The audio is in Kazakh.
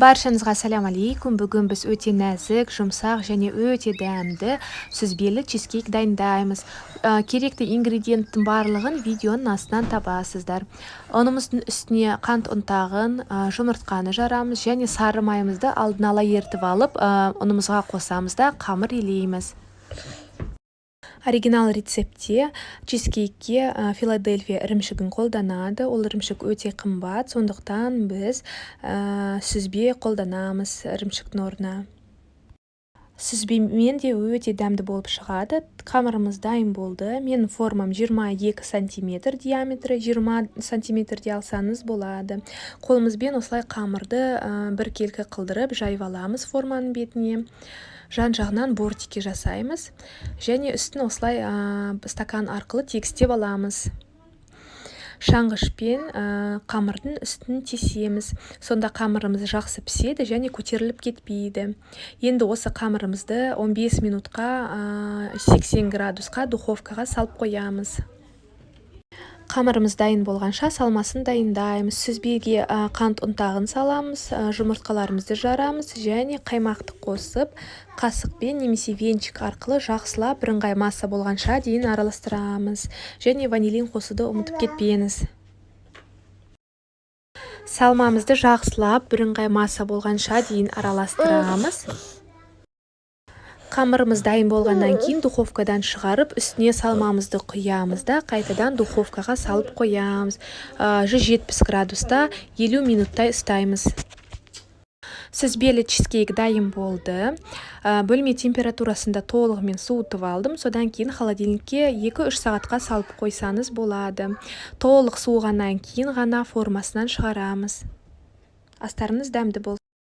Баршаңызға сәлем алейкум! Бүгін біз өте нәзік, жұмсақ және өте дәмді сүзбелі чизкейк дайындаймыз. Керекті ингредиенттің барлығын видеоның астынан табасыздар. Ұнымыздың үстіне қант ұнтағын, жұмыртқаны жарамыз және сары майымызды алдын ала ерітіп алып, ұнымызға қосамыз да, қамыр илейміз. Оригинал рецептте чизкейкке Филадельфия ірімшігін қолданады. Ол ірімшік өте қымбат, сондықтан біз сүзбе қолданамыз ірімшіктің орнына. Сүзбемен де өте дәмді болып шығады. Қамырымыз дайын болды. Менің формам 22 сантиметр диаметрі, 20 сантиметрде алсаңыз болады. Қолымызбен осылай қамырды біркелкі қылдырып, жайып аламыз форманың бетіне. Жан жағынан бортики жасаймыз және үстін осылай стакан арқылы тегістеп аламыз. Шанғышпен қамырдың үстін тесеміз, сонда қамырымыз жақсы піседі және көтеріліп кетпейді. Енді осы қамырымызды 15 минутқа 80 градусқа духовкаға салып қоямыз. Қамырымыз дайын болғанша, салмасын дайындаймыз. Сүзбеге қант ұнтағын саламыз, жұмыртқаларымызды жарамыз және қаймақты қосып, қасықпен немесе венчик арқылы жақсылап, бірыңғай масса болғанша дейін араластырамыз. Және ванилин қосуды ұмытып кетпеңіз. Салмамызды жақсылап, бірыңғай масса болғанша дейін араластырамыз. Қамырымыз дайын болғаннан кейін, духовкадан шығарып, үстіне салмамызды құямыз да, қайтадан духовкаға салып қоямыз. 170 градуста 50 минуттай ұстаймыз. Сүзбелі чизкейк дайын болды. Бөлме температурасында толығымен суытып алдым. Содан кейін холодильникке 2-3 сағатқа салып қойсаңыз болады. Толық суығаннан кейін ғана формасынан шығарамыз. Астарыңыз дәмді болсын!